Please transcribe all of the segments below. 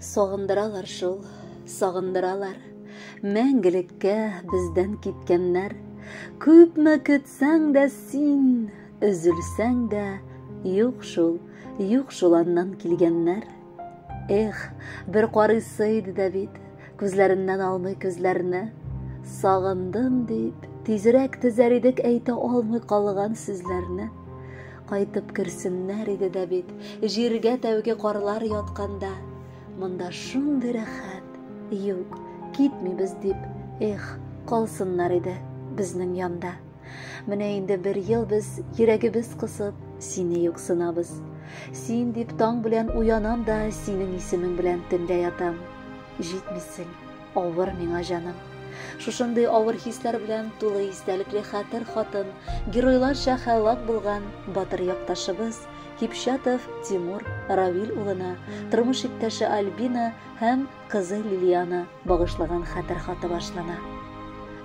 Сагындыралар шул, сагындыралар. Мәңгелеккә бездән киткәннәр. Күпме көтсәң дә син, өзелсәң дә, юк шул, юк шул аннан килгәннәр. Эх, бер карыйсы иде дә бит, күзләреннән алмый күзләрне. Сагындым дип, тизрәк төзәр идек әйтә алмый калган сүзләрне. Кайтып керсеннәр иде дә бит, җиргә тәүге карлар ятканда. Монда шундый рәхәт, юк, китмибез дип, эх, калсыннар иде безнең янда. Менә инде бер ел без йөрәгебез кысып, сине юксынабыз. Син дип таң белән уянам да, синең исемең белән төнлә ятам. Җитмисең, авыр миңа җаным. Шушындый авыр хисләр белән тулы истәлекле хәтер хатын, геройларча һәлак булган батыр якташыбыз Кипчатов Тимур Равил улына, тормыш иптәше Альбина һәм кызы Лилиана багышлаган хәтер хаты башлана.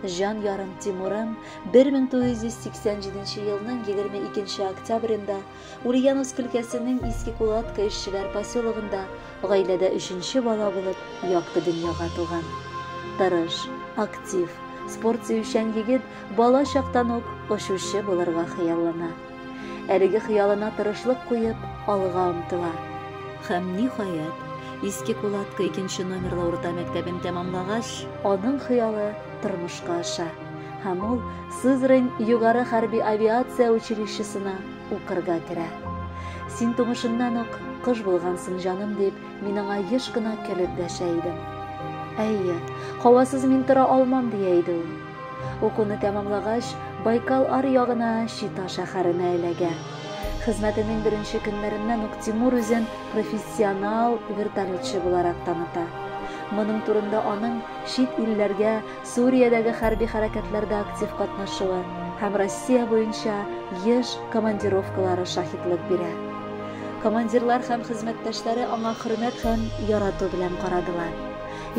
Җан ярым Тимурым 1987 елның 22 октябрендә Ульяновск өлкәсенең Иске Кулатка эшчеләр поселогында гаиләдә өченче бала булып якты дөньяга туган. Тырыш, актив, спорт сөючән егет бала чактан ук очучы булырга хыяллана. Әлеге хыялына тырышлык куеп, алга омтыла. Һәм, ниһаять, Иске Кулатка икенче номерлы урта мәктәбен тәмамлагач, аның хыялы тормышка аша һәм ул Сызрань югары хәрби авиация училищесына укырга керә. Син тумышыннан ук кош булгансың, җаным, дип, мин аңа еш кына көлеп дәшә идем. Әйе, һавасыз мин тора алмам, дия иде ул. Укуны тәмамлагач, Байкал аръягына Чита шәһәренә эләгә. Хезмәтенең беренче көннәреннән үк Тимур үзен профессионал вертолетчы буларак таныта. Моның турында аның чит илләргә, Сүриядәге хәрби хәрәкәтләрдә актив катнашуы һәм Россия буенча еш командировкалары шаһитлык бирә. Командирлар һәм хезмәттәшләре аңа хөрмәт һәм ярату белән карадылар.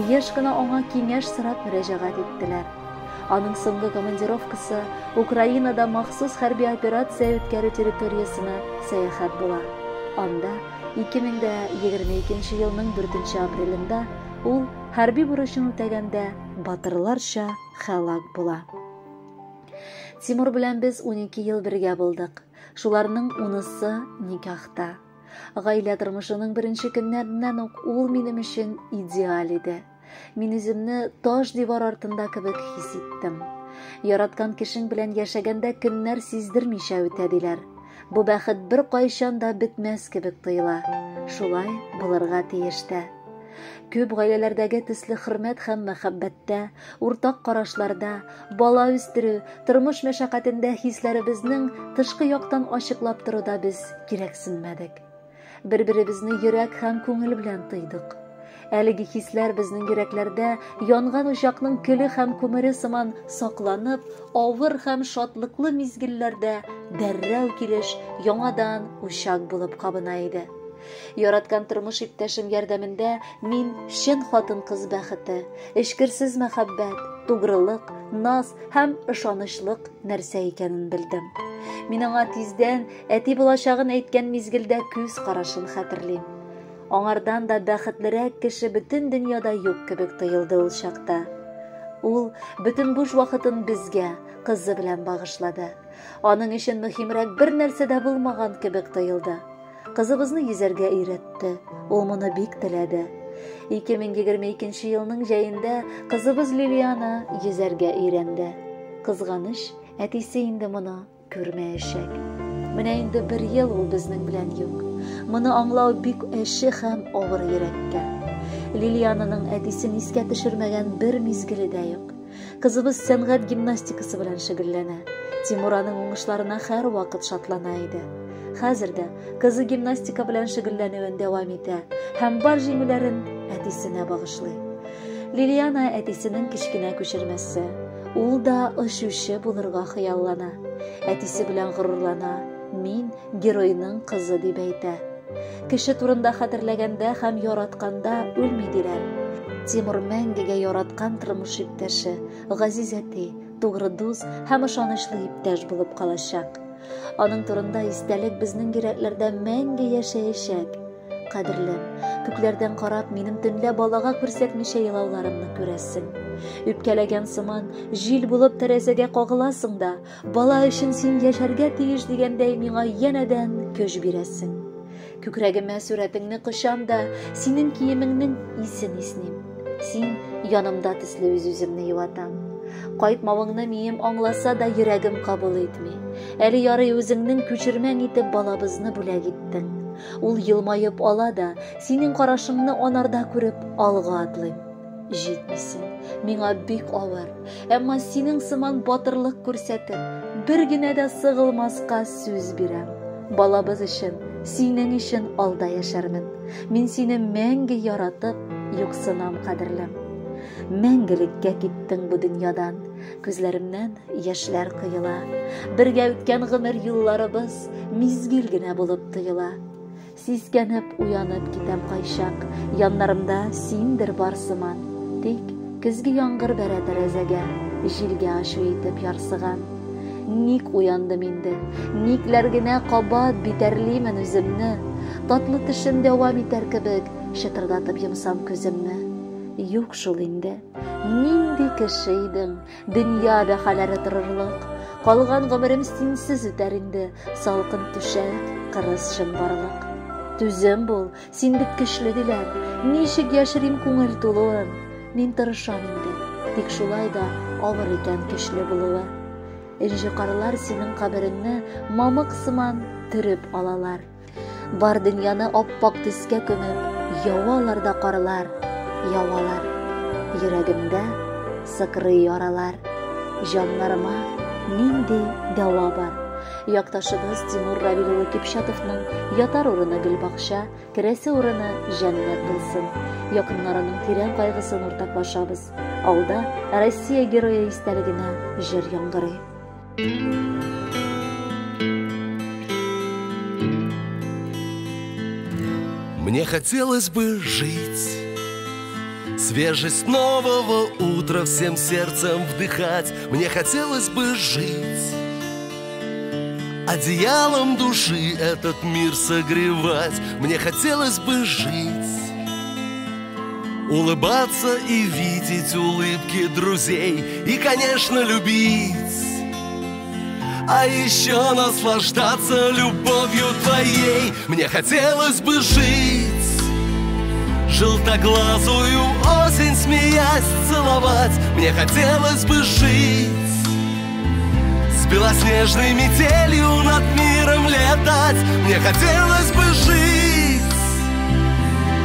Еш кына аңа киңәш сорап мөрәҗәгать иттеләр. Аның соңгы командировкасы Украинада махсус хәрби операция үткәрү территориясенә сәяхәт була. Анда 2022 елның 4 апрелендә ул хәрби бурычын үтәгәндә батырларча һәлак була. Тимур белән без 12 ел бергә булдык. Шуларның унысы никахта. Гаилә тормышының беренче көннәреннән үк ул минем өчен идеаль иде. Мин үземне таш дивар артында кебек хис иттем. Яраткан кешең белән яшәгәндә көннәр сиздермичә үтә диләр. Бу бәхет бер кайчан да бетмәс кебек тоела. Шулай булырга тиеш тә. Күп гаиләләрдәге төсле хөрмәт һәм мәхәббәттә, уртак карашларда, бала үстерү, тормыш мәшәкатендә хисләребезнең тышкы яктан ачыклап торуда без кирәксенмәдек. Бер-беребезне йөрәк һәм күңел белән тойдык. Әлеге хисләр безнең йөрәкләрдә янган учакның көле һәм күмере сыман сакланып, авыр һәм шатлыклы мизгелләрдә дәррәү килеш яңадан учак булып кабына иде. Яраткан тормыш иптәшем ярдәмендә мин чын хатын-кыз бәхете, эчкерсез мәхәббәт, тугрылык, наз һәм ышанычлык нәрсә икәнен белдем. Мин аңа тиздән әти булачагын әйткән мизгелдә күз карашын хәтерлим. Аңардан да бәхетлерәк кеше бөтен дөньяда юк кебек тоелды ул чакта. Ул бөтен буш вакытын безгә, кызы белән багышлады. Аның өчен мөһимрәк бер нәрсә дә булмаган кебек тоелды. Кызыбызны йөзәргә өйрәтте. Ул моны бик теләде. 2022 елның җәендә кызыбыз Лилиана йөзәргә өйрәнде. Кызганыч, әтисе инде моны күрмәячәк. Менә инде бер ел ул безнең белән юк. Моны аңлау бик әче һәм авыр йөрәккә. Лилиананың әтисен искә төшермәгән бер мизгеле дә юк. Кызыбыз сәнгать гимнастикасы белән шөгыльләнә. Тимур аның уңышларына һәрвакыт шатлана иде. Хәзер дә кызы гимнастика белән шөгыльләнүен дәвам итә һәм бар җиңүләрен әтисенә багышлый. Лилиана әтисенең кечкенә күчермәсе. Ул да очучы булырга хыяллана. Әтисе белән горурлана. Мин геройның кызы дип әйтә. Кеше турында хәтерләгәндә һәм яратканда үлми диләр. Тимур мәңгегә яраткан тормыш иптәше, газиз әти, тугры дус һәм ышанычлы иптәш булып калачак. Аның турында истәлек безнең йөрәкләрдә мәңге яшәячәк. кадерлем. Күкләрдән карап, минем төнлә балага күрсәтмичә елауларымны күрәсең. Үпкәләгән сыман, җил булып тәрәзәгә кагыласың да, бала өчен син яшәргә тиеш дигәндәй миңа янәдән көч бирәсең. Күкрәгемә сурәтеңне кочам да, синең киемеңнең исен исним. Син янымда төсле үз-үземне юатам. Кайтмавыңны мием аңласа да, йөрәгем кабул итми. Әле ярый үзеңнең күчермәң итеп балабызны бүләк иттең. Ул елмаеп ала да, синең карашыңны анарда күреп алга атлыйм. Җитмисең, миңа бик авыр, әмма синең сыман батырлык күрсәтеп, бер генә дә сыгылмаска сүз бирәм. Балабыз өчен, синең өчен алда яшәрмен. Мин сине мәңге яратып, юксынам, кадерлем. Мәңгелеккә киттең бу дөньядан, күзләремнән яшьләр коела. Бергә үткән гомер юлларыбыз мизгел генә булып тоела. Сискәнеп уянып китәм кайчак, яннарымда синдер бар сыман. Тик көзге яңгыр бәрә тәрәзәгә, җилгә ачу итеп ярсыган. Ник уяндым инде, никләр генә кабат битәрлимен үземне. Татлы төшем дәвам итәр кебек, чытырдатып йомсам күземне. Юк шул инде, нинди кеше идең, дөнья бәһаләре торырлык. Калган гомерем синсез үтәр инде, салкын түшәк, кырыс чынбарлык. Түзем бул, син бит көчле диләр, ничек яшерим күңел тулуын. Мин тырышам инде, тик шулай да авыр икән көчле булуы. Энҗе карлар синең кабереңне мамык сыман төреп алалар. Бар дөньяны аппак төскә күмеп, явалар да карлар, явалар. Йөрәгемдә сыкрый яралар. Җаннарыма нинди дәва бар? Якташыбыз Тимур Равил улы Кипчатовның ятар урыны гөлбакча, керәсе урыны җәннәт булсын. Якыннарының тирән кайгысын уртаклашабыз. Алда Россия герое истәлегенә җыр яңгырый. Мне хотелось бы жить, свежесть нового утра всем сердцем вдыхать. Мне хотелось бы жить, одеялом души этот мир согревать. Мне хотелось бы жить, улыбаться и видеть улыбки друзей и, конечно, любить. А еще наслаждаться любовью твоей. Мне хотелось бы жить, желтоглазую осень, смеясь, целовать. Мне хотелось бы жить, с белоснежной метелью над миром летать. Мне хотелось бы жить,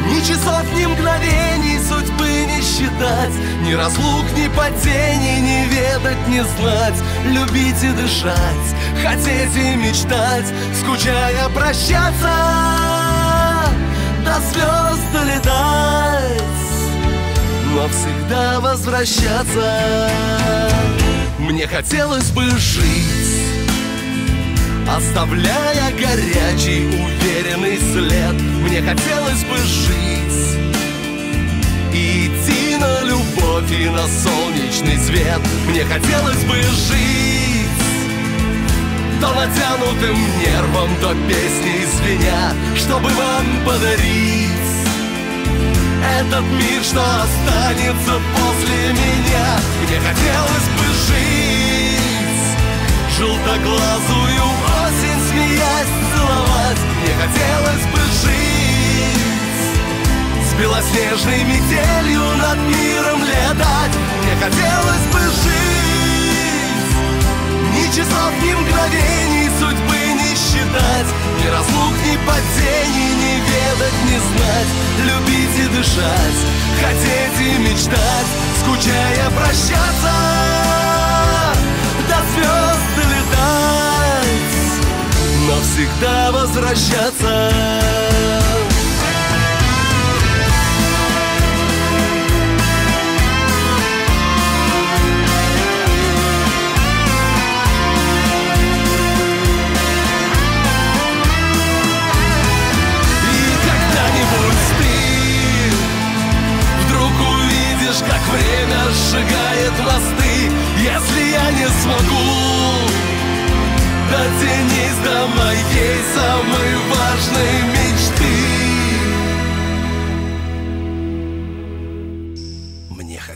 ни часов, ни мгновений судьбы не считать, ни разлук, ни падений, не ведать, не знать. Любить и дышать, хотеть и мечтать, скучая прощаться, до звезд долетать, но всегда возвращаться. Мне хотелось бы жить, оставляя горячий, уверенный след. Мне хотелось бы жить и идти на любовь и на солнечный свет. Мне хотелось бы жить то натянутым нервом, то песней звеня, чтобы вам подарить этот мир, что останется после меня. Мне хотелось бы жить, желтоглазую осень, смеясь, целовать. Мне хотелось бы жить, с белоснежной метелью над миром летать. Мне хотелось бы жить, ни часов, ни мгновений судьбы не считать, ни разлук, ни падений, не ведать, не знать. Любить и дышать, хотеть и мечтать, скучая прощаться, до звезд долетать, но всегда возвращаться. И когда-нибудь ты вдруг увидишь, как время сжигает мосты. Если я не смогу, дотянись до моей самой важной мечты.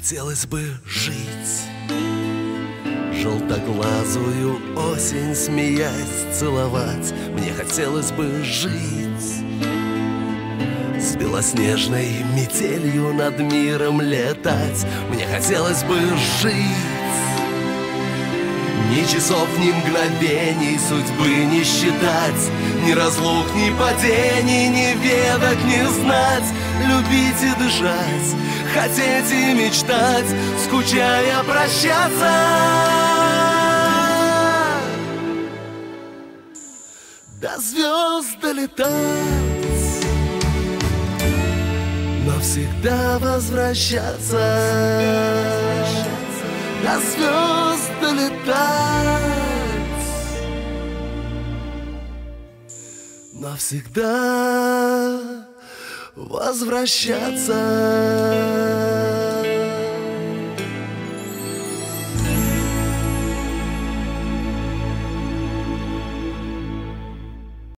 хотелось бы жить, желтоглазую осень, смеясь, целовать. Мне хотелось бы жить, с белоснежной метелью над миром летать. Мне хотелось бы жить, ни часов, ни мгновений судьбы не считать, ни разлук, ни падений, не ведать, не знать, любить и дышать, хотеть и мечтать, скучая прощаться. До звезд долетать, но всегда возвращаться. До звезд долетать, но всегда возвращаться.